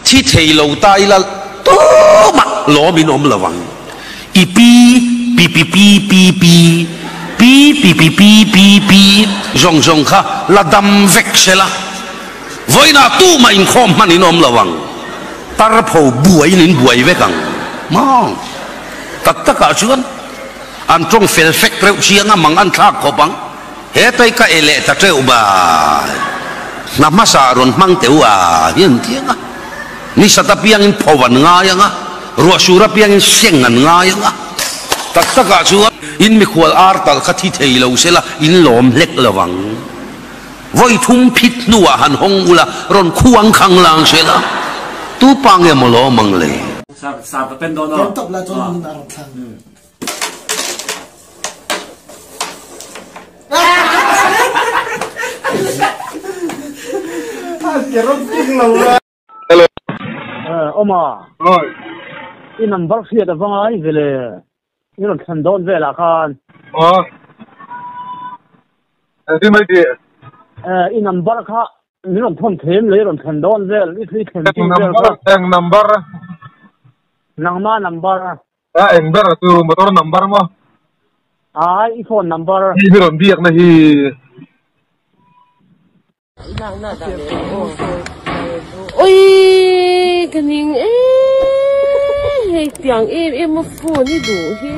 Thi thei lo ta ila tumah lawm in awm lo ang. I pi pi pi pi pi pi pi pi pi pi pi pi zawng zawng kha la dam vek sela vawiinah tumah inkhawm hman in awm lo ang. Tar pho buaiin in buai vek ang maw? Tak takah chuan an tawng fel fek reuh chiang a mang an thlak khawp ang. Hetai ka e leh ta teuh bai. Hna hmasa rawn hmang teuh a hi an ti ang a. Ni sat apiangin pho an ngai ang a, ruah sur apiangin seng an ngai ang a. Tak takah chuan in mikhual ar tal kha thi thei lo sela in lawm hlek lo vang. Vawi thum phit hnuah han hawng ula rawn khuang khang lang sela tu pa nge maw lawm ang le. Hello. Oma. Oi. I number hriat a va ngai ve le. I rawn thlan dawn velah khan. Aw. Engtin mai tih? I number kha min rawn thawn them le i rawn thlan dawn vel i thlen tir vel kha. Eng number? Nangma number. A eng ber chu motor number maw? Ai, i phone number. Hei hi rawn biakna hi. Oi ka ning e hei tiang em em a phone hi duh hi.